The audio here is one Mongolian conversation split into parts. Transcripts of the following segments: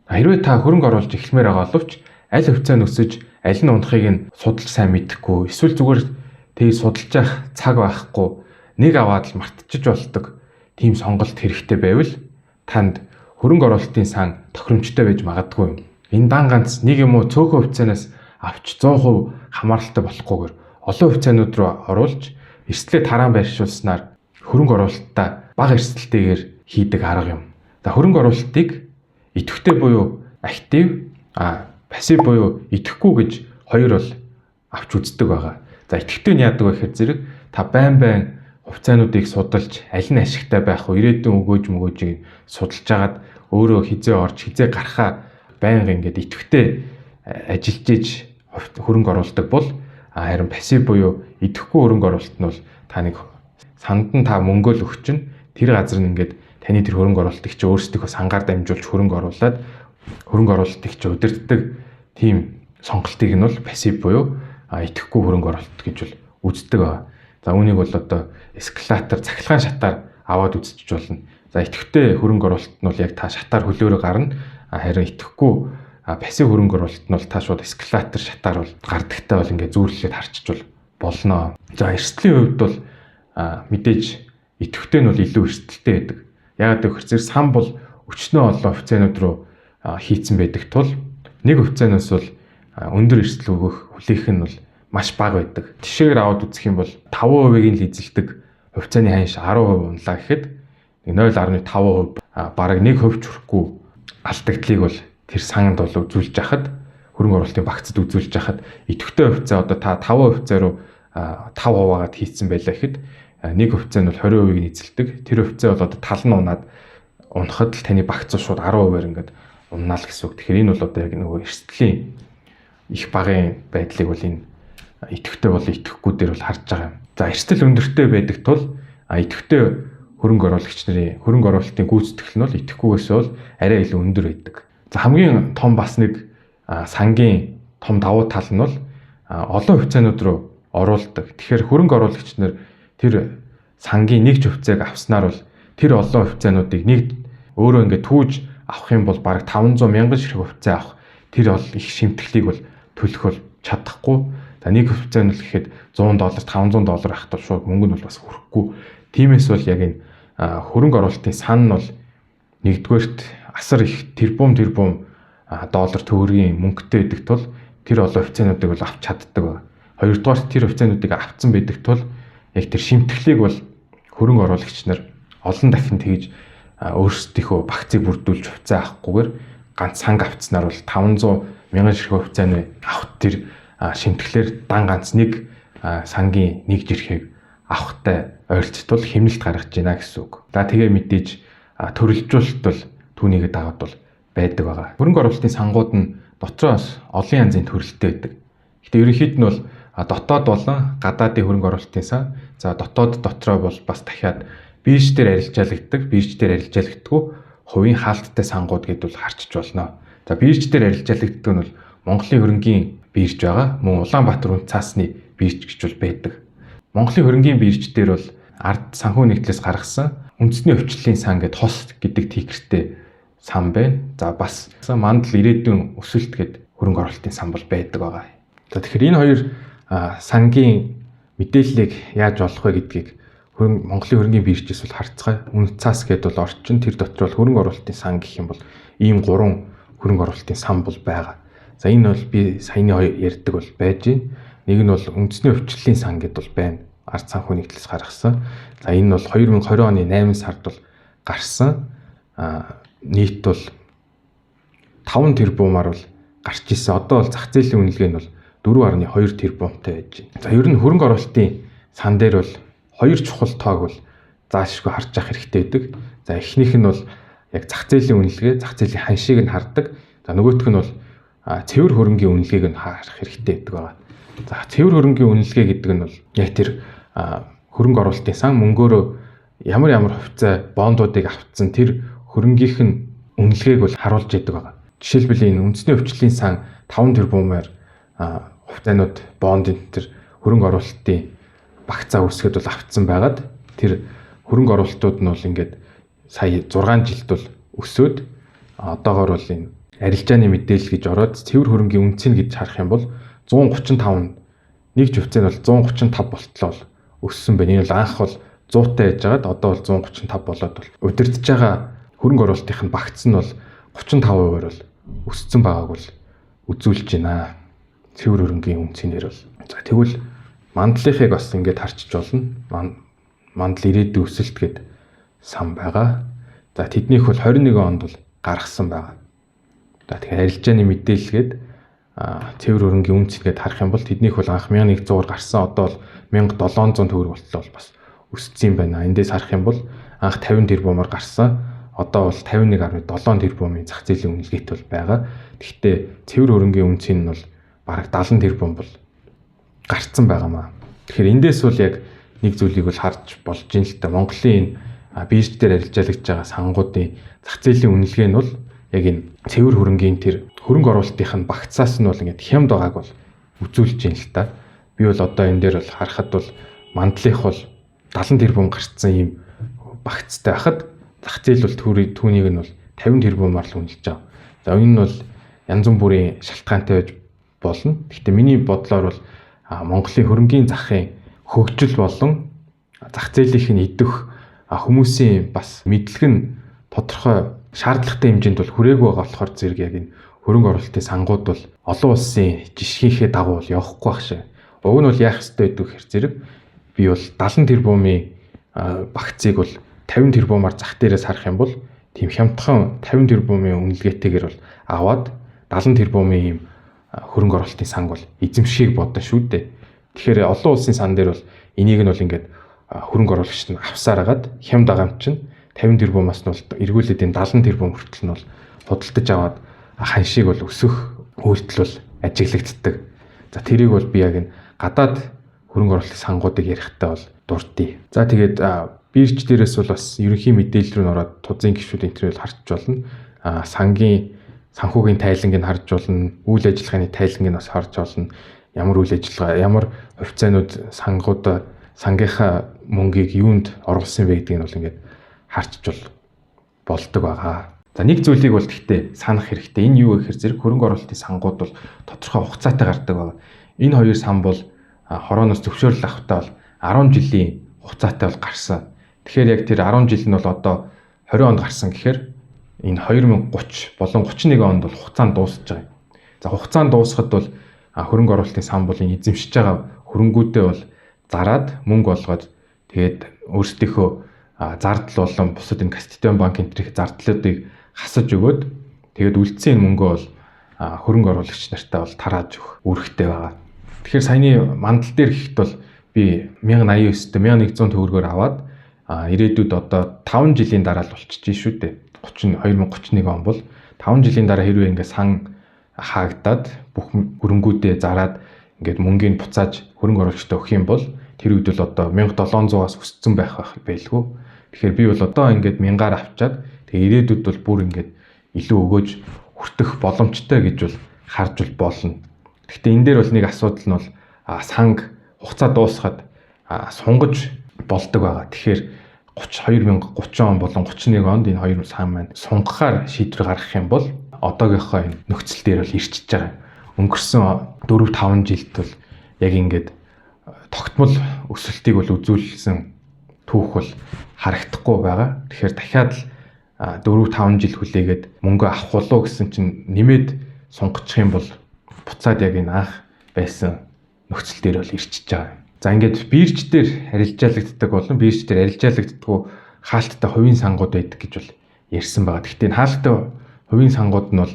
Хэрвээ та хөрөнгө оруулж эхлэмээр байгаа боловч аль хувьцаа нь өсөж, аль нь унахыг нь судалж сайн мэдэхгүй, эсвэл зүгээр тийг судалж явах цаг байхгүй, нэг аваад л мартчихж болдог тийм сонголт хэрэгтэй байвал танд хөрөнгө оруулалтын сан тохиромжтой байж магадгүй юм. Энэ дан ганц нэг юм уу цөөхөн хувьцаанаас авч 100% хамааралтай болохгүйгээр олон хувьцаанууд руу оруулж эрсдлээ тараан байршуулснаар хөрөнгө оруулалтаа бага эрсдэлтэйгээр хийдэг арга юм. За, хөрөнгө оруулалтыг идэвхтэй буюу active, пассив буюу идэвхгүй гэж хоёр бол авч үздэг байгаа. За, идэвхтэй нь яадаг вэ гэхээр зэрэг та байн байн хувьцаануудыг судалж, аль нь ашигтай байх вэ, ирээдүйн өгөөж мөгөөжийг судалж агаад өөрөө хизээ орж, хизээ гарахаа байнга ингээд идэвхтэй ажиллаж иж хөрөнгө оруулдаг бол, харин пассив буюу идэвхгүй хөрөнгө оруулалт нь бол та нэг санд нь та мөнгөө л өгчин, тэр газар нь ингээд таны тэр хөрөнгө оруулалтыг чи өөрсдийнхөө сангаар дамжуулж хөрөнгө оруулаад хөрөнгө оруулалтыг чи удирддаг тийм сонголтыг нь бол пассив буюу идэвхгүй хөрөнгө оруулалт гэж бол үздэг байгаа. За, үүнийг бол одоо эскалатор, цахилгаан шатаар аваад үзчих болно. За, идэвхтэй хөрөнгө оруулалт нь бол яг та шатаар хөлөөрөө гарна. Харин идэвхгүй, пассив хөрөнгө оруулалт нь бол та шууд эскалатор шатаар бол гардагтай бол ингээд зүүрлээд харчиж бол болно. За, эрсдлийн хувьд бол мэдээж идэвхтэй нь бол илүү эрсдэлтэй байдаг. Яагаад гэвэл зэрэг сан бол өчнөө олон хувьцаанууд руу хийцэн байдаг тул нэг хувьцаанаас бол өндөр эрсдэл өгөх хүлээх нь бол маш бага байдаг. Жишээгээр аваад үзэх юм бол 5%-ийг нь л эзэлдэг хувьцааны ханш 10% унлаа гэхэд 0.5%, бараг 1% ч хүрэхгүй алдагдлыг бол тэр санд бол үзүүлж хахад, хөрөнгө оруулалтын багцад үзүүлж хахад, идэвхтэй хувьцаа одоо та 5 хувьцаа руу 5 хуваагаад хийцэн байлаа гэхэд нэг хувьцаа нь бол 20%-ийг нь эзэлдэг. Тэр хувьцаа бол одоо тал нь унаад унахад л таны багц шууд 10%-аар ингээд уннаа л гэсэн үг. Тэгэхээр энэ бол одоо яг нөгөө эрсдлийн их багын байдлыг бол энэ идэвхтэй бол идэвхгүй дээр бол харж байгаа юм. За, эрсдэл өндөртэй байдаг тул идэвхтэй хөрөнгө оруулагч нарын хөрөнгө оруулалтын гүйцэтгэл нь бол идэвхгүйгээс бол арай илүү өндөр байдаг. За, хамгийн том бас нэг сангийн том давуу тал нь бол олон хувьцаанууд руу оруулдаг. Тэгэхээр хөрөнгө оруулагч нар тэр сангийн нэг ч хувьцааг авснаар бол тэр олон хувьцаануудыг нэг өөрөө ингээд түүж авах юм бол бараг 500 мянган ширхэг хувьцаа авах тэр бол их шимтгэлийг бол төлөх бол чадахгүй. За, нэг хувьцаа нь бол гэхэд 100 доллар, 500 доллар авах тул шууд мөнгө нь бол бас хүрэхгүй. Тиймээс бол яг энэ хөрөнгө оруулалтын сан нь бол нэгдүгээрт асар их тэрбум тэрбум доллар төгрөгийн мөнгөтэй байдаг тул тэр олон хувьцаануудыг бол авч чаддаг байна. Хоёрдугаар, тэр хувьцаануудыг авцсан байдаг тул яг тэр шимтгэлийг бол хөрөнгө оруулагч нар олон дахин тэгж өөрсдийнхөө багцыг бүрдүүлж хувьцаа авахгүйгээр ганц санг авцсанаар бол 500 мянган ширхэг хувьцааны авах тэр шимтгэлээр дан ганц нэг сангийн нэг жирхэг авахтай ойролцтол хэмнэлт гаргаж байна гэсэн үг. За, тэгээ мэдээж төрөлжүүлэлт бол түүнийгээ дагаад бол байдаг байгаа. Хөрөнгө оруулалтын сангууд нь дотроос олон янзын төрөлтэй байдаг. Гэтэ ерөнхийд нь бол дотоод болон гадаадын хөрөнгө оруулалтын сан. За, дотоод дотроо бол бас дахиад бирж дээр арилжаалагддаг, бирж дээр арилжаалагддаггүй хувийн хаалттай сангууд гэдээ бол харчиж болно. За, бирж дээр арилжаалагддаг нь бол Монголын хөрөнгийн бирж байгаа. Мөн Улаанбаатар үнэ цаасны бирж гэж бол байдаг. Монголын хөрөнгийн бирж дээр бол ард санхүү нэгдлээс гаргасан үндэсний хувьчлалын сан гэд хос гэдэг тикертэй сан байна. За, бас мандал ирээдүйн өсөлт гэд хөрөнгө оруулалтын сан бол байдаг байгаа. За, тэгэхээр энэ хоёр сангийн мэдээллийг яаж олох вэ гэдгийг Монголын хөрөнгийн биржээс бол харцгаая. Үнэ цаас гэд бол орчин, тэр дотор бол хөрөнгө оруулалтын сан гэх юм бол ийм гурван хөрөнгө оруулалтын сан бол байгаа. За, энэ бол би саяны хоёр ярьдаг бол байж байна. Нэг нь бол үндэсний хувьчлалын сан гэд бол байна. Ард санхүү нэгдлээс гаргасан. За, энэ бол 2020 оны 8 сард бол гарсан. Нийт бол 5 тэрбумаар бол гарч исэн. Одоо бол зах зээлийн үнэлгээ нь бол 4.2 тэрбумтай байж байна. За, ер нь хөрөнгө оруулалтын сан дээр бол хоёр чухал тоог бол заашгүй харж явах хэрэгтэй байдаг. За, эхнийх нь бол яг зах зээлийн үнэлгээ, зах зээлийн ханшийг нь хардаг. За, нөгөөх нь бол цэвэр хөрөнгийн үнэлгээг нь харах хэрэгтэй байдаг байгаа. За, цэвэр хөрөнгийн үнэлгээ гэдэг нь бол яг тэр хөрөнгө оруулалтын сан мөнгөөрөө ямар ямар хувьцаа, бондуудыг авцсан тэр хөрөнгийнх нь үнэлгээг бол харуулж яадаг байгаа. Жишээлбэл, энэ үндэсний хувьчлалын сан 5 тэрбумаар хувьцаанууд, бондын тэр хөрөнгө оруулалтын багцаа үүсгэхэд бол авцсан байгаад тэр хөрөнгө оруулалтууд нь бол ингээд сая 6 жилд бол өсөөд одоогор бол энэ Арилжааны мэдээлэл гэж ороод цэвэр хөрөнгийн үнцийг гэж харах юм бол 135 нэг хувьцаа нь бол 135 болтлоо бол өссөн байна. Энэ бол анх бол 100-тай байж байгаад одоо бол 135 болоод бол удирдах байгаа хөрөнгө оруулалтын нь багц нь бол 35%-аар бол өссөн байгааг бол үзүүлж байна. Цэвэр хөрөнгийн үнцнээр бол. За тэгвэл мандлынхыг бас ингээд харчиж болно. Мандал ирээдүйн өсөлт гээд сан байгаа. За тэднийх бол 21 онд бол гаргасан байгаа. За тэгэхээр арилжааны мэдээлэлгээд цэвэр хөрөнгийн үнц гээд харах юм бол тэднийх бол анх 1100-аар гарсан, одоо бол 1700 төгрөг болтлоо бол бас өссөн юм байна. Эндээс харах юм бол анх 50 тэрбумаар гарсан, одоо бол 51.7 тэрбумын зах зээлийн үнэлгээт бол байгаа. Тэгэхдээ цэвэр хөрөнгийн үнцийг нь бол бараг 70 тэрбум бол гарцсан байгаамаа. Тэгэхээр эндээс бол яг нэг зүйлийг бол харж болж ин л та. Монголын энэ бирж дээр арилжаалагж байгаа сангуудын зах зээлийн үнэлгээ нь бол яг энэ цэвэр хөрөнгийн тэр хөрөнгө оруулалтын нь багцаас нь бол ингээд хямд байгааг бол үзүүлж ин л та. Би бол одоо энэ дээр бол харахад бол мандлынх бол 70 тэрбум гарцсан ийм багцтай байхад зах зээл бол түүнийг нь бол 50 тэрбумаар л үнэлж байгаа. За энэ нь бол янз бүрийн шалтгаантай байж болно. Гэхдээ миний бодлоор бол Монголын хөрөнгийн захын хөгжил болон зах зээлийнх нь идэх хүмүүсийн бас мэдлэг нь тодорхой шаардлагатай хэмжээнд бол хүрээгүй байгаа болохоор зэрэг яг энэ хөрөнгө оруулалтын сангууд бол олон улсын жишгийнхээ дагуу бол явахгүй байх шиг. Уг нь бол яах ёстой гэдэг хэрэг зэрэг би бол 70 тэрбумын багцыг бол 50 тэрбумаар зах дээрээс харах юм бол тийм хямдхан 50 тэрбумын үнэлгээтэйгээр бол аваад 70 тэрбумын ийм хөрөнгө оруулалтын санг бол эзэмшихийг бодно шүү дээ. Тэгэхээр олон улсын сан дээр бол энийг нь бол ингээд хөрөнгө оруулагчид нь авсаар агаад хямд байгаа юм чинь 50 тэрбумаас нь бол эргүүлээд энэ 70 тэрбум хүртэл нь бол худалдаж аваад ханшийг бол өсөх үйлдэл бол ажиглагддаг. За тэрийг бол би яг энэ гадаад хөрөнгө оруулалтын сангуудыг ярихдаа бол дурдъя. За тэгээд бирж дээрээс бол бас ерөнхий мэдээлэл рүү н ороод тузын гишүүд энэ төр бол харж болно. Сангийн санхүүгийн тайланг нь харж болно. Үйл ажиллагааны тайланг нь бас харж болно. Ямар үйл ажиллагаа, ямар хувьцаанууд сангуудаа сангийнхаа мөнгийг юунд оруулсан бэ гэдгийг нь бол ингээд харчж бол болдог байгаа. За нэг зүйлийг бол гэхдээ санах хэрэгтэй. Энэ юу гэхээр зэрэг хөрөнгө оруулалтын сангууд бол тодорхой хугацаатай гардаг байгаа. Энэ хоёр сан бол хорооноос зөвшөөрөл авахдаа бол 10 жилийн хугацаатай бол гарсан. Тэгэхээр яг тэр 10 жил нь бол одоо 20 онд гарсан гэхээр энэ 2030 болон 31 онд бол хугацаанд дуусч байгаа юм. За хугацаанд дуусахад бол хөрөнгө оруулалтын сан бол энэ эзэмшиж байгаа хөрөнгүүдээ бол зараад мөнгө олгоод тэгээд өөрсдийнхөө зардал болон бусад энэ Каститион банк энэ төрх зардлуудыг хасаж өгөөд тэгээд үлдсэн энэ мөнгөө бол хөрөнгө оруулагч нартай бол тарааж өгөх үүрэгтэй байгаа. Тэгэхээр саяны мандал дээр гэхэд бол би 1089-т 1100 төгрөгөөр аваад ирээдүйд одоо 5 жилийн дараа л болчихж шүү дээ. 2031 он бол 5 жилийн дараа хэрвээ ингээд сан хаагдаад бүх хөрөнгүүдээ зараад ингээд мөнгийг буцааж хөрөнгө оруулагчдад өгөх юм бол тэр үед бол одоо 1700-аас өссөн байх байлгүй. Тэгэхээр би бол одоо ингээд 1000-аар авчаад тэгээ ирээдүйд бол бүр ингээд илүү өгөөж хүртэх боломжтой гэж бол харж бол болно. Гэхдээ энэ дээр бол нэг асуудал нь бол санг хугацаа дуусахад сунгаж болдог байгаа. Тэгэхээр 2030 он болон 31 онд энэ хоёр сан маань сунгахаар шийдвэр гаргах юм бол одоогийнхоо энэ нөхцөл дээр бол ирчиж байгаа юм. Өнгөрсөн 4-5 жилд бол яг ингээд тогтмол өсөлтийг бол үзүүлсэн түүх бол харагдахгүй байгаа. Тэгэхээр дахиад л 4-5 жил хүлээгээд мөнгө авах болов гэсэн чинь нэмээд сунгах юм бол буцаад яг энэ анх байсан нөхцөл дээр бол ирчиж байгаа юм. За ингээд бирж дээр арилжаалагддаг болон бирж дээр арилжаалагддаггүй хаалттай хувийн сангууд байдаг гэж бол ярьсан байгаа. Гэхдээ энэ хаалттай хувийн сангууд нь бол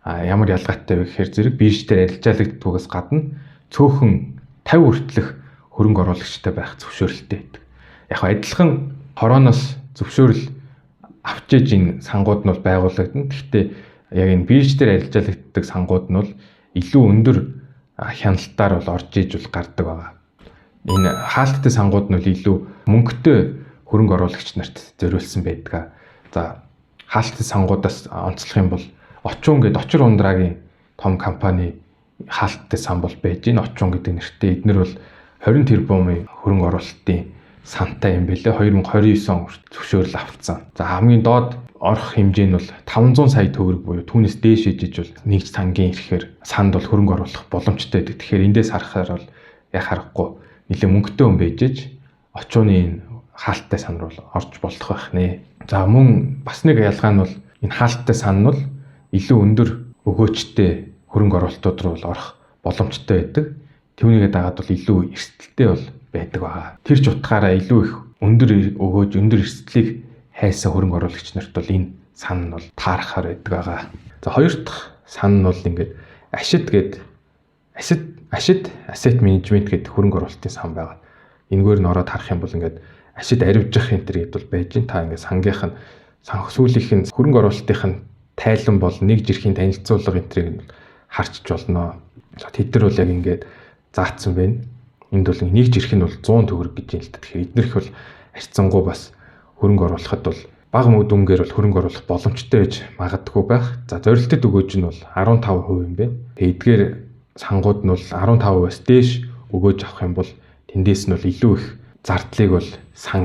ямар ялгаатай вэ гэхээр зэрэг бирж дээр арилжаалагддаггүйгээс гадна цөөхөн 50 хүртэлх хөрөнгө оруулагчтай байх зөвшөөрөлтэй байдаг. Яг адилхан хорооноос зөвшөөрөл авч ээж энэ сангууд нь бол байгуулагдана. Гэхдээ яг энэ бирж дээр арилжаалагддаг сангууд нь бол илүү өндөр хяналтаар бол орж иж бол гардаг байгаа. Энэ хаалттай сангууд нь бол илүү мөнгөтэй хөрөнгө оруулагч нарт зориулсан байдаг. За хаалттай сангуудаас онцлох юм бол Очуун гэдэг Очир Ундрагийн том компани хаалттай сан бол байж гин Очуун гэдэг нэртэй. Эднэр бол 20 тэрбумын хөрөнгө оруулалтын сантай юм бэлээ. 2029 он зөвшөөрөл авцсан. За хамгийн доод орох хэмжээ нь бол 500 сая төгрөг буюу түүнээс дээш ижиж бол нэгж сангийн эрхээр санд бол хөрөнгө оруулах боломжтой байдаг. Тэгэхээр эндээс харахаар бол яг харахгүй нэлээд мөнгөтэй хүн байжээж очууны энэ хаалттай сан руу орж болох байх нэ. За мөн бас нэг ялгаа нь бол энэ хаалттай сан нь бол илүү өндөр өгөөчтэй хөрөнгө оруулалтууд руу орох боломжтой байдаг. Түүнийгээ дагаад бол илүү эрсдэлтэй бол байдаг байгаа. Тэр ч утгаараа илүү их өндөр өгөөж, өндөр эрсдлийг хайсан хөрөнгө оруулагч нарт бол энэ сан нь бол таарахаар байдаг байгаа. За хоёр дахь сан нь бол ингээд Ашид гээд Ашид Asset Management гэдэг хөрөнгө оруулалтын сан байгаа. Энэгээр нь ороод харах юм бол ингээд Ашид аривжих энэ төр гэдээ бол байж гин. Та ингээд сангийнх нь санх сүүлийнх нь хөрөнгө оруулалтынх нь тайлан бол нэг жирхийн танилцуулга энэ төрийг нь харчж болно. За тэд нар бол яг ингээд заацсан байна. Энд бол нэг жирх нь бол 100 төгрөг гэж юм л та. Тэгэхээр эднэрх бол харьцангуй бас хөрөнгө оруулахад бол бага мөнгө дүнгээр бол хөрөнгө оруулах боломжтой байж магадгүй байх. За зорилтод өгөөж нь бол 15% юм байна. Тэгээ эдгээр сангууд нь бол 15%-аас дээш өгөөж авах юм бол тэндээс нь бол илүү их зардлыг бол сан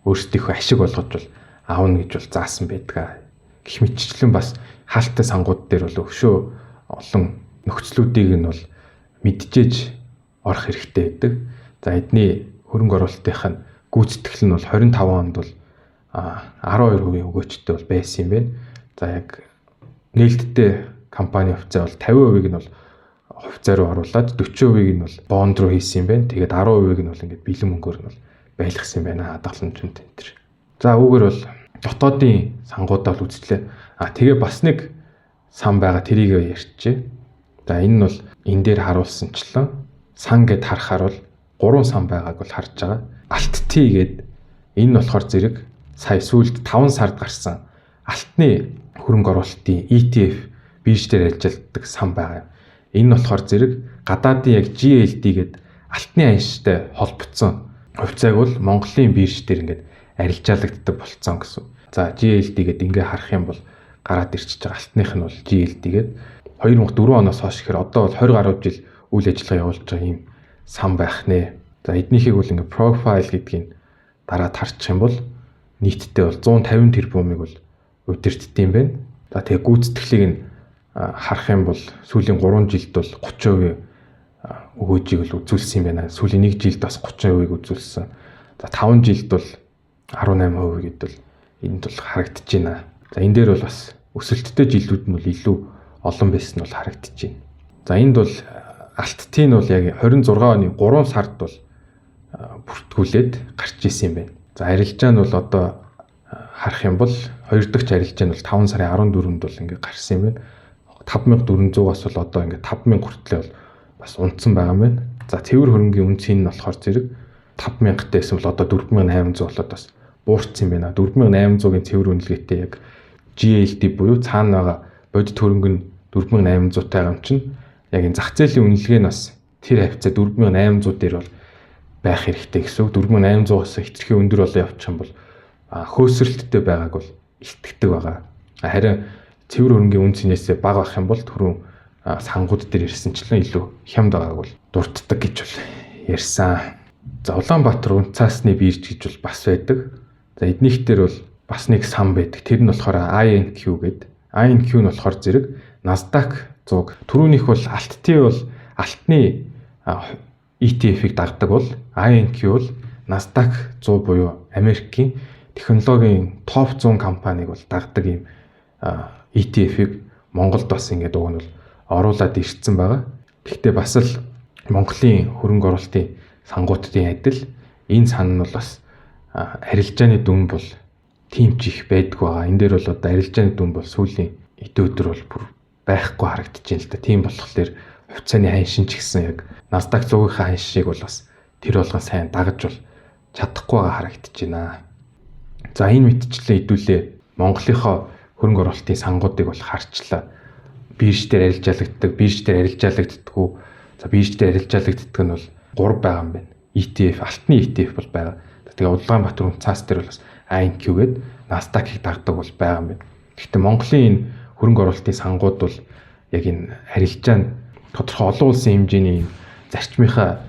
өөрсдийнхөө ашиг болгож бол аавна гэж бол заасан байдаг. Гэх мэтчлэн бас хаалттай сангууд дээр бол өшөө олон нөхцлүүдийг нь бол мэдчээж орох хэрэгтэй байдаг. За эдний хөрөнгө оруулалтынх нь гүйцэтгэл нь бол 25 онд бол 12% өгөөчтэй бол байсан юм байна. За яг нээлттэй компани хувьцаа бол 50%-ийг нь бол хувьцаа руу оруулаад 40%-ийг нь бол бонд руу хийсэн юм байна. Тэгээд 10%-ийг нь бол ингээд бэлэн мөнгөөр нь бол байлгасан юм байна. Хадгаламжинд энэ төр. За үүгээр бол дотоодын сангуудаа бол үзлээ. А тэгээ бас нэг сан байгаа, тэрийг ярьчихъя. За энэ нь бол энэ дээр харуулсанчлан сан гэд харахаар бол 3 сан байгааг бол харж байгаа. Алт Т гээд энэ нь болохоор зэрэг сая сүүлд 5 сард гарсан алтны хөрөнгө оруулалтын ETF бирж дээр ажилладаг сан байгаа. Энэ нь болохоор зэрэг гадаадын яг GLD гээд алтны анштай холбогдсон хувьцааг бол Монголын бирж дээр ингээд арилжаалагддаг болцсон гэсэн. За GLD гээд ингээ харах юм бол гараад ирчихэж байгаа алтных нь бол GLD гээд 2004 оноос хойш гэхээр одоо бол 20 гаруй жил үйл ажиллагаа явуулж байгаа юм сан байх нэ. За эднийхийг бол ингээ profile гэдгийг дараад харчих юм бол нийтдээ бол 150 тэрбумыг бол удирддаг юм байна. За тэгээ гүйцэтгэлийг нь харах юм бол сүүлийн 3 жилд бол 30% өгөөжийг л үзүүлсэн юм байна. Сүүлийн 1 жилд бас 30%-ийг үзүүлсэн. За 5 жилд бол 18% гэдэл бол энд бол харагдаж байна. За энэ дээр бол бас өсөлттэй жилүүд нь бол илүү олон байсан нь бол харагдаж байна. За энд бол алт Т нь бол яг 26 оны 3 сард бол бүртгүүлээд гарч исэн юм байна. За арилжаа нь бол одоо харах юм бол хоёр дахь арилжаа нь бол 5 сарын 14-нд бол ингээ гарсан юм байна. 5400-аас бол одоо ингээ 5000 хүртлээ бол бас унтсан байгаа юм байна. За цэвэр хөрөнгийн үнэ цэн нь болохоор зэрэг 5000-тай байсан бол одоо 4800 болоод бас буурсан юм байна. 4800-ийн цэвэр үнэлгээтэй яг GLD буюу цаана байгаа бодит хөрөнгө нь 4800 тайгаа юм чинь яг энэ зах зээлийн үнэлгээ нь бас тэр хавцаа 4800 дээр бол байх хэрэгтэй гэсэн үг. 4800-аас хэтэрхий өндөр болоо явчих юм бол хөөсрөлттэй байгааг бол илтгэдэг байгаа. Харин цэвэр хөрөнгийн үн цэнээсээ бага байх юм бол түрүүн сангууд дээр ирсэнчлэн илүү хямд байгааг бол дурддаг гэж бол ярьсан. За Улаанбаатар үнэ цаасны бирж гэж бол бас байдаг. За эднийх дээр бол бас нэг сан байдаг. Тэр нь болохоор INQ гэдэг. INQ нь болохоор зэрэг Nasdaq 100. Түрүүнийх бол алт Т бол алтны ETF-ийг дагдаг бол INQ бол Nasdaq 100 буюу Америкийн технологийн топ 100 компанийг бол дагдаг юм ETF-ийг Монголд бас ингээд уг нь бол оруулаад ирсэн байгаа. Гэхдээ бас л Монголын хөрөнгө оруулалтын сангуудын адил энэ сан нь бол бас арилжааны дүн бол тийм ч их байдг байгаа. Энэ дээр бол одоо арилжааны дүн бол сүүлийн эдэн өдөр бол бүр байхгүй харагдаж байна л да. Тийм болохоор хувьцааны ханшин ч гэсэн яг Nasdaq 100-ийн ханш шиг бол бас тэр болгон сайн дагаж бол чадахгүй байгаа харагдаж байна. За энэ мэтчлэн хэдүүлээ Монголынхоо хөрөнгө оруулалтын сангуудыг бол харчлаа. Бирж дээр арилжаалагддаг, бирж дээр арилжаалагддаггүй. За бирж дээр арилжаалагддаг нь бол 3 байгаа юм байна. ETF, алтны ETF бол байгаа. Тэгээ Улаанбаатар үнэ цаас дээр бол бас INQ гээд Nasdaq-ыг дагдаг бол байгаа юм байна. Гэхдээ Монголын энэ хөрөнгө оруулалтын сангууд бол яг энэ арилжаа нь тодорхой олон улсын хэмжээний зарчмынхаа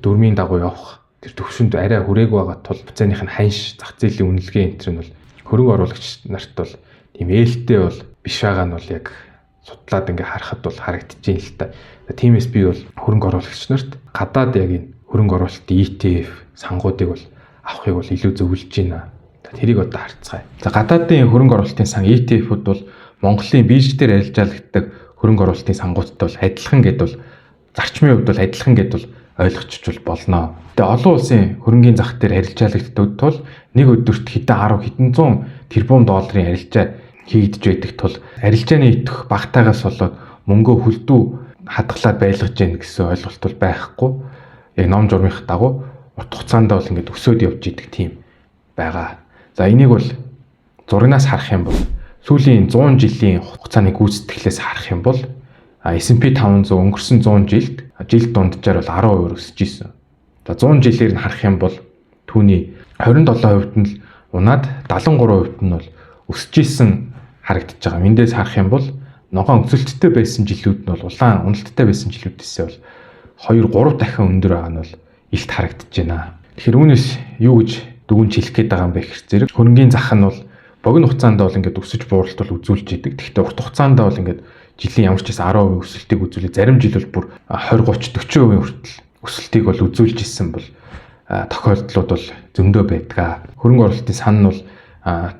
дүрмийн дагуу явах тэр төвшөнд арай хүрээгүй байгаа тул хувьцааных нь ханш, зах зээлийн үнэлгээ энэ төр нь бол Хөрөнгө оруулагч нарт бол тийм ээлтэй бол биш байгаа нь бол яг судлаад ингээ харахад бол харагдчихээн л та. Тиймээс би бол хөрөнгө оруулагч нарт гадаад яг энэ хөрөнгө оруулалтын ETF сангуудыг бол авахыг бол илүү зөвлөж байна. Тэрийг одоо харцгаая. За, гадаадын хөрөнгө оруулалтын сан ETF-үүд бол Монголын бирж дээр арилжаалагддаг хөрөнгө оруулалтын сангуудтай бол адилхан гэд бол, зарчмын хувьд бол адилхан гэд бол ойлгочих болно. Тэгээ олон улсын хөрөнгийн зах дээр арилжаалагддаг тул нэг өдөрт хэдэн 10 хэдэн зуун тэрбум долларын арилжаа хийгдэж байдаг тул арилжааны идэвх багтаагаас болоод мөнгөө хөлдүү хадгалаад байлгаж гин гэсэн ойлголт бол байхгүй. Яг ном журмынх дагуу урт хугацаанд бол ингээд өсөөд явж идэг тийм байгаа. За, энийг бол зурагнаас харах юм бол сүүлийн 100 жилийн хугацааны гүйцэтгэлээс харах юм бол S&P 500 өнгөрсөн 100 жилд жил дунджаар бол 10% өсөж исэн. За, 100 жилээр нь харах юм бол түүний 27% нь л унаад 73% нь бол өсөж исэн харагдаж байгаа. Эндээс харах юм бол ногоон өсөлттэй байсан жилүүд нь бол улаан уналттай байсан жилүүдээсээ бол 2 3 дахин өндөр байгаа нь бол илт харагдаж байна. Тэгэхээр үүнээс юу гэж дүгнж хэлэх гээд байгаа юм бэ гэхээр зэрэг хөрөнгийн зах нь бол богино хугацаанд бол ингээд өсөж бууралт бол үзүүлж идэг. Тэгэхдээ урт хугацаанд бол ингээд жилийн ямар ч гэсэн 10% өсөлтийг үзүүлээ. Зарим жил бол бүр 20 30 40% хүртэл өсөлтийг бол үзүүлж исэн бол тохиолдлууд бол зөндөө байдаг. Хөрөнгө оруулалтын сан нь бол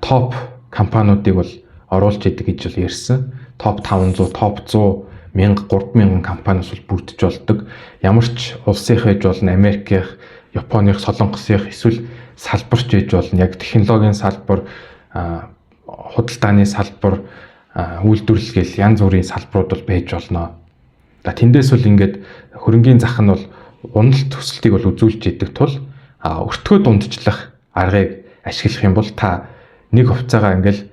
топ компаниудыг бол оруулж идэг гэж бол ярьсан. Топ 500, топ 100, 1000, 3000 компаниас бол бүрдэж болдог. Ямар ч улсынх байж болно, Америкийнх, Японых, Солонгосынх эсвэл салбарч байж болно. Яг технологийн салбар, худалдааны салбар, үйлдвэрлэл гэл янз бүрийн салбарууд бол байж болно. За, тэндээс бол ингээд хөрөнгийн зах нь бол уналт төсөлтийг бол үзүүлж идэг тул өртгөө дундчлах аргыг ашиглах юм бол, та нэг хувьцаагаа ингээл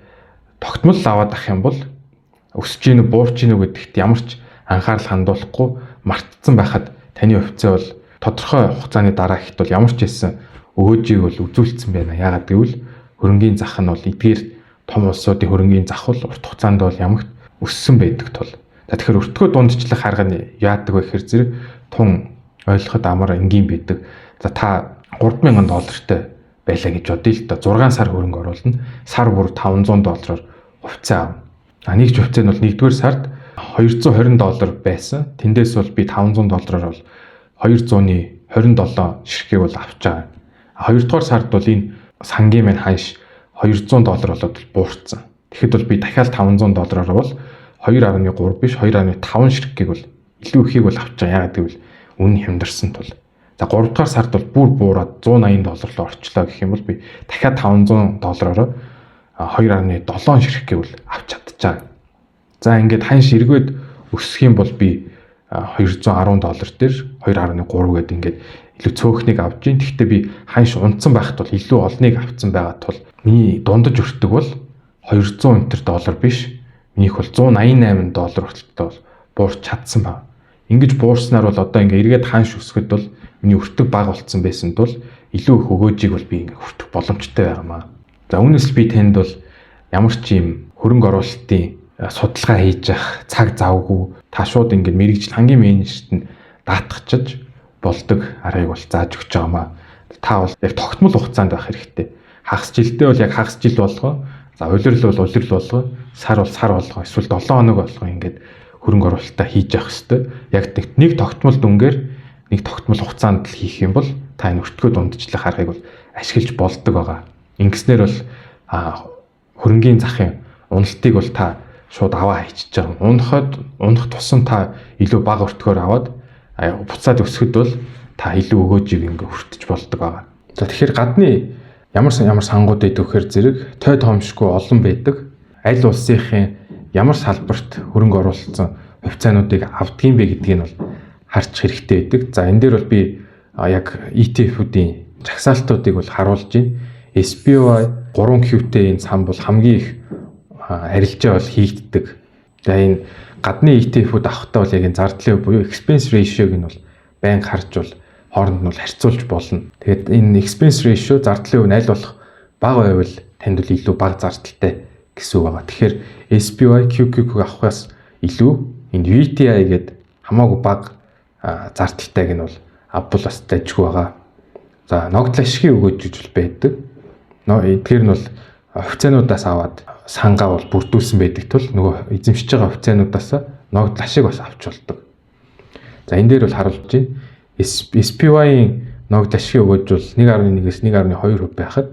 тогтмол аваад ах юм бол өсөж гин үү, буурч гин үү гэдэгт ямар ч анхаарал хандуулахгүй мартцсан байхад таны хувьцаа бол тодорхой хугацааны дараа ихэд бол ямар ч хэлсэн өгөөжийг бол үзүүлсэн байна. Яагаад гэвэл хөрөнгийн зах нь бол эдгээр том улсуудын хөрөнгийн зах бол урт хугацаанд бол ямагт өссөн байдаг тул. За, тэгэхээр өртгөө дундчлах арга нь яадаг вэ гэхээр зэрэг тун ойлгоход амар энгийн байдаг. За, та 3000 доллартай байлаа гэж бодъё л доо. 6 сар хөрөнгө оруулна. Сар бүр 500 доллараар хувьцаа авна. А нэг ч хувьцаа нь бол 1-р сард 220 доллар байсан. Тэндээс бол би 500 доллараар бол 200-ны 27 ширхгийг бол авч байгаа. 2 дугаар сард бол энэ сангийн маань ханш 200 доллар болоод буурсан. Тэгэхэд бол би дахиад 500 доллараар бол 2.3 биш, 2.5 ширхгийг бол илүү ихийг бол авч байгаа. Яагаад гэвэл үнэ хямдарсан тул. За, 3 дугаар сард бол бүр буураад 180 доллар руу орчлоо гэх юм бол би дахиад 500 доллараар 2.7 ширхгийг бол авч чадчихаа. За, ингээд ханш эргээд өсөх юм бол би 210 доллар дээр 2.3 гэдэг ингээд илүү цөөхнийг авч гин. Гэхдээ би ханш унтсан байхад бол илүү олныг авцсан байгаа тул миний дундаж өртөг бол 200 энтер доллар биш. Минийх бол 188 доллар хүртэл бол буурч чадсан байна. Ингэж буурснаар бол одоо ингээ эргээд ханш өсгөхөд бол миний өртөг бага болцсон байсан тул илүү их өгөөжийг бол би ингээ хүртэх боломжтой байгаамаа. За, үүнээс л би танд бол ямар ч юм хөрөнгө оруулалтын судалгаа хийж явах цаг завгүй та шууд ингээд мэргэжил хамгийн менежерт нь даатгachаж болдог аргыг бол зааж өгч байгаамаа. Та бол яг тогтмол хугацаанд байх хэрэгтэй. Хагас жилдээ бол яг хагас жил болгоо. За, улирал бол улирал болгоо. Сар бол сар болгоо. Эсвэл 7 хоног болгоо ингээд хөрөнгө оруулалтаа хийж явах хэрэгтэй. Яг нэг тогтмол дүнгээр, нэг тогтмол хугацаанд л хийх юм бол та энэ өртгөө дундчлах аргыг бол ашиглаж болдог байгаа. Ингэснээр бол хөрөнгийн захын уналтыг бол та шууд аваа хийчихэж байгаа. Унахад, унах тусам та илүү бага өртгөөр аваад буцаад өсөхөд бол та илүү өгөөжийг ингээ хүртэж болдог байгаа. За, тэгэхээр гадны ямар ямар сангууд байдаг гэхээр зэрэг той тоомшгүй олон байдаг. Аль улсынхын ямар салбарт хөрөнгө оруулсан хувьцаануудыг авдгийм бэ гэдгийг нь бол харчих хэрэгтэй байдаг. За, энэ дээр бол би яг ETF-үүдийн жагсаалтуудыг бол харуулж байна. SPY 3Q-тэй энэ сан бол хамгийн их арилжаа бол хийгддэг. За, энэ гадны ETF-үүд авахдаа бол яг энэ зардлын буюу expense ratio-г нь бол байнга харж бол хооронд нь бол харьцуулж болно. Тэгээд энэ expense ratio, зардлын хувь нь аль болох бага байвал танд бол илүү бага зардалтай гэсэн үг байгаа. Тэгэхээр SPY, QQQ авахаас илүү энэ VTI гэдэг хамаагүй бага зардалтайг нь бол авбал бас дажгүй байгаа. За, ногдол ашигын өгөөж гэж бол байдаг. Эдгээр нь бол Хувьцаануудаас аваад сангаа бол бүрдүүлсэн байдаг тул нөгөө эзэмшиж байгаа хувьцаануудаас ногдол ашиг бас авч болдог. За, энэ дээр бол харуулж байна. SPY-ийн ногдол ашигын өгөөж бол 1.1-ээс 1.2% байхад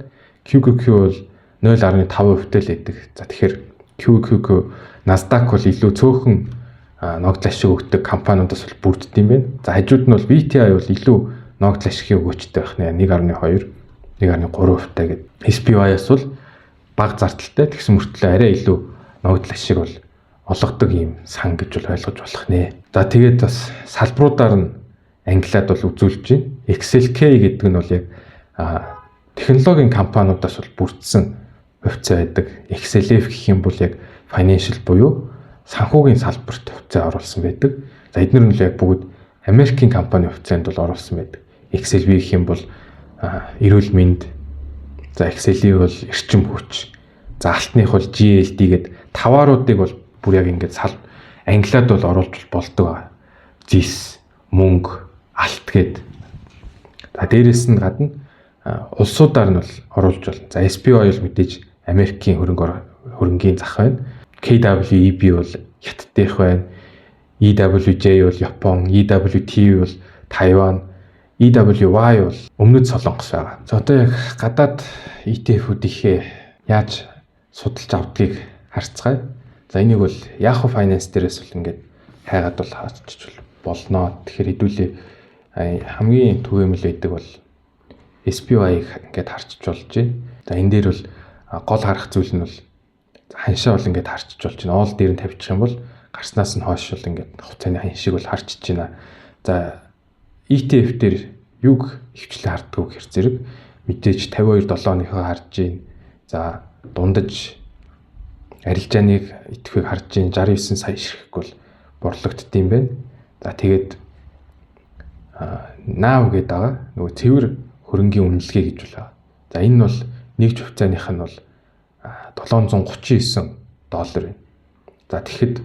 QQQ бол 0.5% тай л байдаг. За, тэгэхээр QQQ, Nasdaq бол илүү цөөхөн ногдол ашиг өгдөг компаниудаас бол бүрддэг юм байна. За, хажууд нь бол VTI бол илүү ногдол ашигын өгөөчтэй байх нэ, 1.2, 1.3% тай гэдэг. SPY-аас бол бага зардалтай, тэгсэн мөртлөө арай илүү ногдол ашиг бол олгодог ийм сан гэж бол ойлгож болох нэ. За, тэгээд бас салбаруудаар нь ангилаад бол үзүүлж байна. XLK гэдэг нь бол яг технологийн компаниудаас бол бүрдсэн хувьцаа байдаг. XLF гэх юм бол яг financial буюу санхүүгийн салбарт хувьцаа оруулсан байдаг. За, эдгээр нь л яг бүгд Америкийн компани хувьцаанд бол оруулсан байдаг. XLV гэх юм бол эрүүл мэнд, за, XLE бол эрчим хүч, за, алтных бол GLD гээд тавааруудыг бол бүр яг ингээд сал ангилаад бол оруулж болдог. Зис, мөнгө, алт гээд. За, дээрэс нь гадна улсуудаар нь бол оруулж болно. За, SPY бол мэдээж Америкийн хөрөнгийн зах байна. KWEB бол Хятадынх байна. EWJ бол Япон, EWT бол Тайван, EWY бол Өмнөд Солонгос байгаа. За, одоо яг гадаад ETF-үүдийнхээ яаж судалж авдгийг харцгаая. За, энийг бол Yahoo Finance дээрээс бол ингээд хайгаад бол харчих болно. Тэгэхээр хэдүүлээ хамгийн түгээмэл байдаг бол SPY-г ингээд харчиж болж байна. За, энэ дээр бол гол харах зүйл нь бол ханшаа бол ингээд харчиж болж байна. All дээр нь тавьчих юм бол гарснаас нь хойш бол ингээд хугацааны ханшиг бол харчиж байна. За, ETF дээр юг ихэвчлэн харддаг гэхэр зэрэг мэдээж 52 7-ныхоо харж байна. За, дундаж арилжааныг идэвхийг харж байна. 69 сая ширхэг бол борлогдд юм байна. За, тэгээд NAV гэдэг байгаа. Нөгөө цэвэр хөрөнгийн үнэлгээ гэж байна. За, энэ нь бол нэг хувьцааных нь бол 739 доллар байна. За, тэгэхэд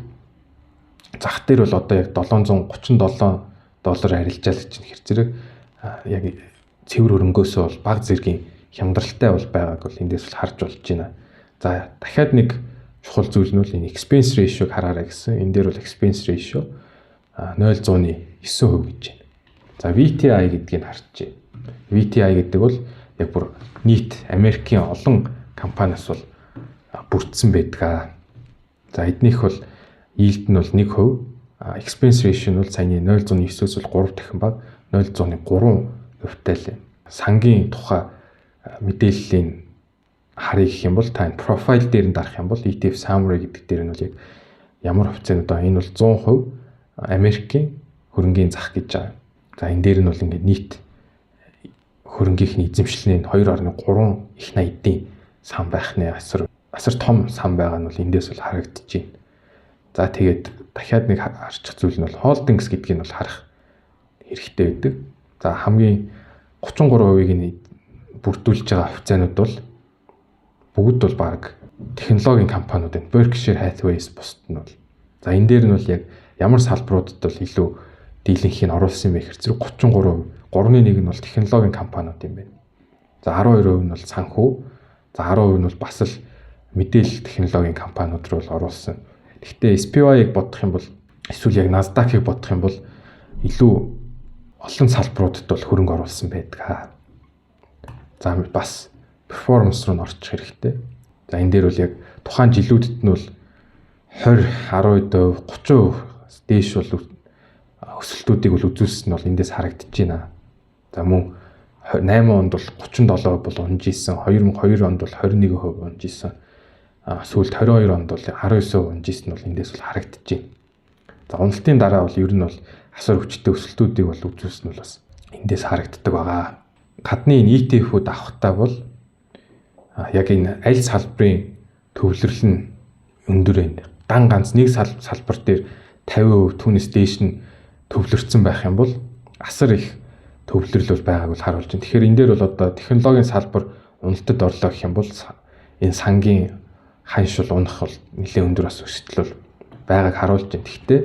зах дээр бол одоо яг 737 доллар арилжаалж чинь хэр зэрэг яг цэвэр хөрөнгөөсөө бол бага зэргийн хямдралтай бол байгааг бол эндээс бол харж болж байна. За, дахиад нэг чухал зүйл нь бол энэ expense ratio-г хараарай гэсэн. Энэ дээр бол expense ratio 0.9% гэж байна. За, VTI гэдгийг харчээ. VTI гэдэг бол яг бүр нийт Америкийн олон компаниас бол бүрдсэн байдаг. За, эднийх бол yield нь бол 1%, expense ratio нь бол саяны 0.9-өөс бол 3 дахин бага, 0.3 хувьтай л. Сангийн тухай мэдээллийн харъя гэх юм бол та энэ profile дээр нь дарах юм бол ETF summary гэдэг дээр нь бол яг ямар хувьцаанууд байгаа. Энэ бол 100% Америкийн хөрөнгийн зах гэж байгаа. За, энэ дээр нь бол ингээд нийт хөрөнгийнхний эзэмшилний 2.3 их 80-ийн сан байх нэ, асар асар том сан байгаа нь бол эндээс бол харагдаж байна. За, тэгээд дахиад нэг харчих зүйл нь бол holdings гэдгийг нь бол харах хэрэгтэй байдаг. За, хамгийн 33%-ийг нь бүрдүүлж байгаа хувьцаанууд бол бүгд бол баг технологийн компаниуд байна. Berkshire Hathaway-с бусд нь бол. За, энэ дээр нь бол яг ямар салбаруудад бол илүү дийлэнхийг оруулсан юм бэ гэхэр зэрэг 33%, 3-ны 1 нь бол технологийн компаниуд юм байна. За, 12% нь бол санхүү, за, 10% нь бол бас л мэдээлэл технологийн компаниуд руу л оруулсан. Гэхдээ SPY-г бодох юм бол эсвэл яг Nasdaq-ыг бодох юм бол илүү олон салбаруудад бол хөрөнгө оруулсан байдаг. За, бас performance руу н орчих хэрэгтэй. За, энэ дээр бол яг тухайн жилүүдэд нь бол 20, 12%, 30% дээш бол өсөлтүүдийг бол үзүүлсэн нь бол эндээс харагдаж байна. За, мөн 8 онд бол 37% бол унж исэн, 2002 онд бол 21% унж исэн. Сүүлд 22 онд бол 19% унж исэн нь бол эндээс бол харагдаж байна. За, уналтын дараа бол ер нь бол асар хүчтэй өсөлтүүдийг бол үзүүлсэн нь бол бас эндээс харагддаг байгаа. Гадны энэ ETF-үүд авахтаа бол яг энэ аль салбарын төвлөрөл нь өндөр байна. Дан ганц нэг салбар дээр 50% түүнээс дээш нь төвлөрсөн байх юм бол асар их төвлөрөл бол байгааг бол харуулж байна. Тэгэхээр энэ дээр бол одоо технологийн салбар уналтад орлоо гэх юм бол энэ сангийн ханш бол унах бол нэлээд өндөр бас өсөлт бол байгааг харуулж байна. Гэхдээ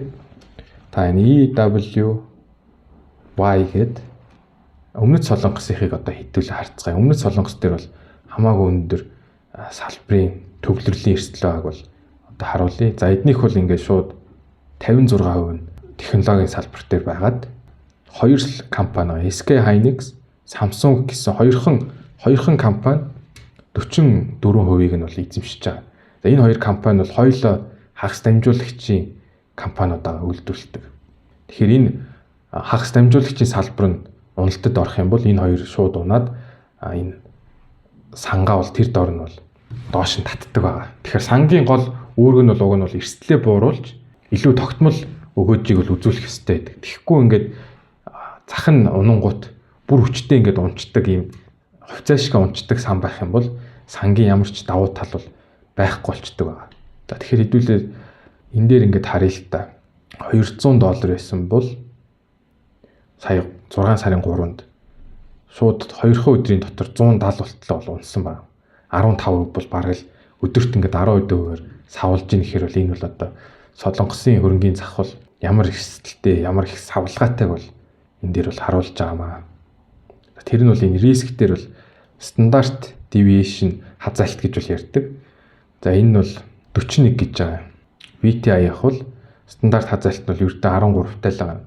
та энэ EWY гээд Өмнөд Солонгосынхыг одоо хэдүүлээ харцгаая. Өмнөд Солонгос дээр бол хамаагүй өндөр салбарын төвлөрлийн эрсдэл байгааг бол одоо харуулъя. За, эднийх бол ингээд шууд 56% нь технологийн салбар дээр байгаад хоёр компани, SK Hynix, Samsung гэсэн хоёрхан компани 44%-ийг нь бол эзэмшиж байгаа. За, энэ хоёр компани бол хоёулаа хагас дамжуулагчийн компаниудаа үйлдвэрлэдэг. Тэгэхээр энэ хагас дамжуулагчийн салбар нь уналтад орох юм бол энэ хоёр шууд унаад, энэ сангаа бол тэр дор нь бол доош нь татдаг байгаа. Тэгэхээр сангийн гол үүрэг нь бол уг нь бол эрсдлээ бууруулж илүү тогтмол өгөөжийг бол үзүүлэх ёстой гэдэг. Тэгэхгүй ингээд зах нь унангуут бүр хүчтэй ингээд унцдаг, ийм хувьцаа шиг унцдаг сан байх юм бол сангийн ямар ч давуу тал бол байхгүй болчдөг байгаа. За, тэгэхээр хэдүүлээ энэ дээр ингээд харъя л та. 200 доллар байсан бол сая 6 сарын 3-нд шууд 2 өдрийн дотор 170 болтлоо бол унсан байна. 15% бол бараг л өдөрт ингээд 10% савлж ийн гэхээр бол энэ бол одоо Солонгосын хөрөнгийн зах бол ямар эрсдэлтэй, ямар их савлгаатай бол энэ дээр бол харуулж байгаа маа. Тэр нь бол энэ risk дээр бол standard deviation хазайлт гэж бол ярьдаг. За, энэ нь бол 41 гэж байгаа. WTI яг бол стандарт хазайлт нь бол ердөө 13 тал байгаа.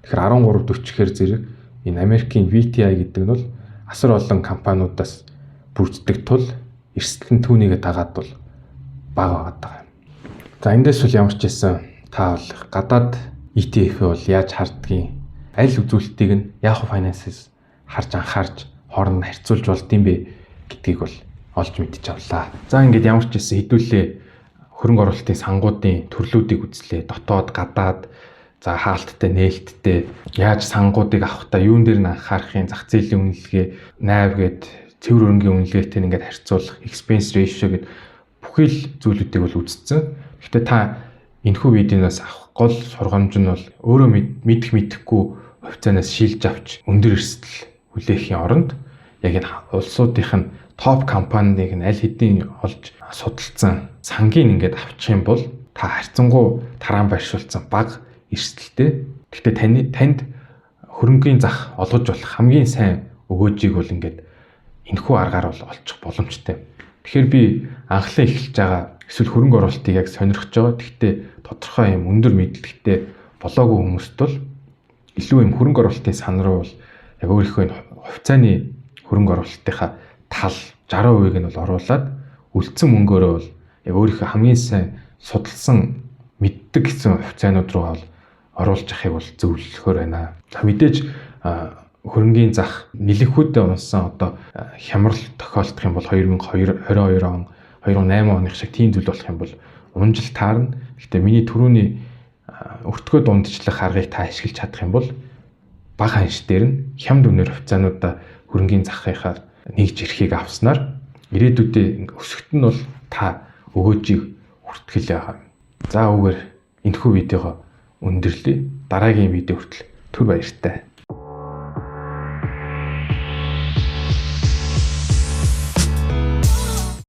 Тэгэхээр 13 40-хээр зэрэг энэ Америкийн WTI гэдэг нь бол асар олон компаниудаас бүрддэг тул эрсдэл нь түүнийгээ дагаад бол бага байгаад байгаа юм. За, эндээс бол ямар ч байсан та бол гадаад ETF бол яаж хардгийг, аль үзүүлэлтийг нь Yahoo Finance-с харж анхаарч хооронд нь харьцуулж болд юм бэ гэдгийг бол олж мэдчих авлаа. За, ингээд ямар ч байсан хэдүүлээ хөрөнгө оруулалтын сангуудын төрлүүдийг үзлээ. Дотоод, гадаад, за хаалттай, нээлттэй, яаж сангуудыг авахдаа юун дээр нь анхаарах юм, зах зээлийн үнэлгээ, NAV гээд цэвэр хөрөнгийн үнэлгээтэй ингээд харьцуулах, expense ratio гээд бүхий л зүйлүүдийг бол үзсэн. Гэхдээ та энэхүү видеоноос авах гол сургамж нь бол өөрөө мэдэх мэдэхгүй хувьцаанаас шилж авч өндөр эрсдэл хүлээхийн оронд яг энэ улсуудынх нь топ компаниыг нь аль хэдийн олж судалсан сангийг ингээд авчих юм бол та харьцангуй тараан байршуулсан бага эрсдэлтэй. Гэхдээ танд хөрөнгийн зах олгож болох хамгийн сайн өгөөжийг бол ингээд энэхүү аргаар бол олчих боломжтой. Тэгэхээр би анхлан эхэлж байгаа эсвэл хөрөнгө оруулалтыг яг сонирхож байгаа. Гэхдээ тодорхой юм өндөр мэдлэгтэй болоогүй хүмүүст бол илүү юм хөрөнгө оруулалтын сан руу бол яг өөрийнхөө энэ хувьцааны хөрөнгө оруулалтынхаа тал 60%-ийг нь бол оруулаад, үлдсэн мөнгөөрөө бол яг өөрийнхөө хамгийн сайн судалсан, мэддэг гэсэн хувьцаанууд руу бол оруулж явахыг бол зөвлөхөөр байна. За, мэдээж хөрөнгийн зах нэлэнхүйдээ унсан, одоо хямрал тохиолдох юм бол 2022 он, 2008 оных шиг тийм зүйл болох юм бол унжил таарна. Гэхдээ миний түрүүний өртгөө дундчлах аргыг та ашиглаж чадах юм бол бага ханш дээр нь хямд үнээр хувьцаануудаа хөрөнгийн захынхаа нэгж эрхийг авснаар ирээдүйдээ өсөхт нь бол та өгөөжийг хүртгэл байгаа. За, үүгээр энэхүү видеого өндөрлөе. Дараагийн видео хүртэл түр баяртай.